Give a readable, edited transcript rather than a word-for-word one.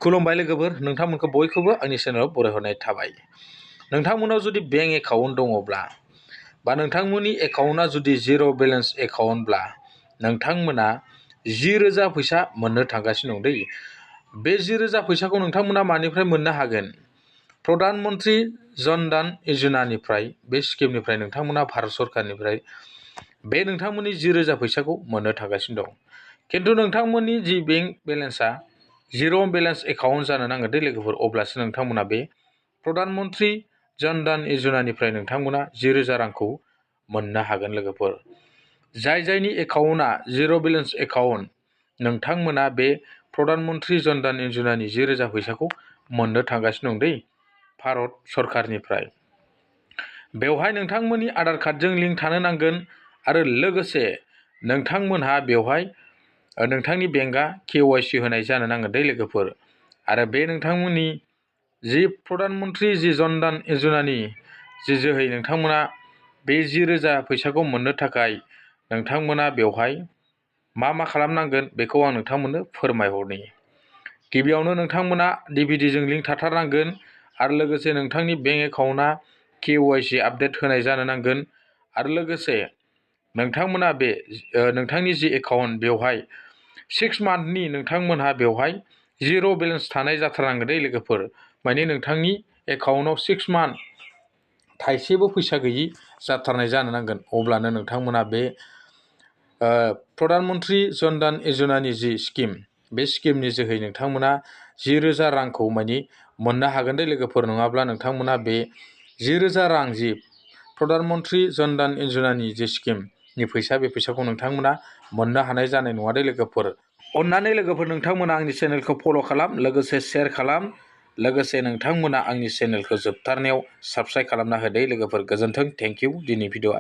खुलुमबाय लोगोफोर, नोंथांमोनखौ बयखौबो आंनि चेनेलाव बरायहरनाय थाबाय। नोंथांमोनाव जुदि बेंक एकाउन्ट दङब्ला बा नोंथांमोननि एकाउन्टआ जुदि जिर' बेलेन्स एकाउन्टब्ला नोंथांमोना 10,000 फैसा मोननो थांगासिनो दं दै। बे 10,000 फैसाखौ नोंथांमोना मानिफ्राय मोननो हागोन? प्रधानमन्त्रि जन-धन यजनानिफ्राय, बे स्किमनिफ्राय नोंथांमोना भारत सरकारनिफ्राय बे नोंथांमोननि 10,000 फैसाखौ मोननो थांगासिनो दं। खिन्थु नोंथांमोननि जि बेंक बेलेन्सआ जिर' बेलेन्स एकाउन्ट जानो नांगोन दै लोगोफोर, अब्लासो नोंथांमोना बे प्रधानमन्त्रि जन-धन यजनानिफ्राय नोंथांमोना 10,000 रांखौ मोननो हागोन लोगोफोर। जायनि एकाउन्टआ जिर' बेलेन्स एकाउन्ट, नोंथांमोना बे प्रधानमन्त्रि जन-धन यजनानि 10,000 फैसाखौ मोननो थांगासिनो दं दै भारत सरकारनिफ्राय। बेवहाय नोंथांमोननि आधार कार्डजों लिंक थानो नांगोन आरो लोगोसे नोंथांमोनहा बेवहाय नोंथांनि बेंकआ KYC होनाय जानो नांगोन दै लोगोफोर। आरो बे नोंथांमोननि जि प्रधानमन्त्रि जि जन-धन यजनानि जि जोहै नोंथांमोना बे 10,000 फैसाखौ मोननो थाखाय नोंथांमोना बेवहाय मा खालामनांगोन बेखौ आं नोंथांमोननो फोरमायहरनि। गिबियावनो नोंथांमोना DVDजों लिंक थाथारनांगोन आरो लोगोसे नोंथांनि बेंक एकाउन्टआ KYC आपडेट होनाय जानो नांगोन आरो लोगोसे नोंथांमोना बे नोंथांनि जि एकाउन्ट बेवहाय 6 मान्थनि नोंथांमोनहा बेवहाय जिर' बेलेन्स थानाय जाथारनांगोन दै लोगोफोर। माने नोंथांनि एकाउन्टआव 6 मान्थ थाइसेबो फैसा गैयि जाथारनाय जानो नांगोन, अब्लानो नोंथांमोना बे प्रधानमन्त्रि जन-धन यजनानि जि स्किम, बे स्किमनि जोहै नोंथांमोना 10,000 रांखौ माने मोननो हागोन दै लोगोफोर। नङाब्ला नोंथांमोना बे 10,000 रां जि प्रधानमन्त्रि जन-धन यजनानि जि स्किमनि फैसा, बे फैसाखौ नोंथांमोना मोननो हानाय जानाय नङा दै लोगोफोर। अन्नानै लोगोफोर नोंथांमोना आंनि चेनेलखौ फल' खालाम, लोगोसे शेयार खालाम, लोगोसे नोंथांमोना आंनि चेनेलखौ जोबथारनायाव साबस्क्राइब खालामना होदो लोगोफोर। गोजोन्थों, थेंक इउ। दिनै भिडिअ'आ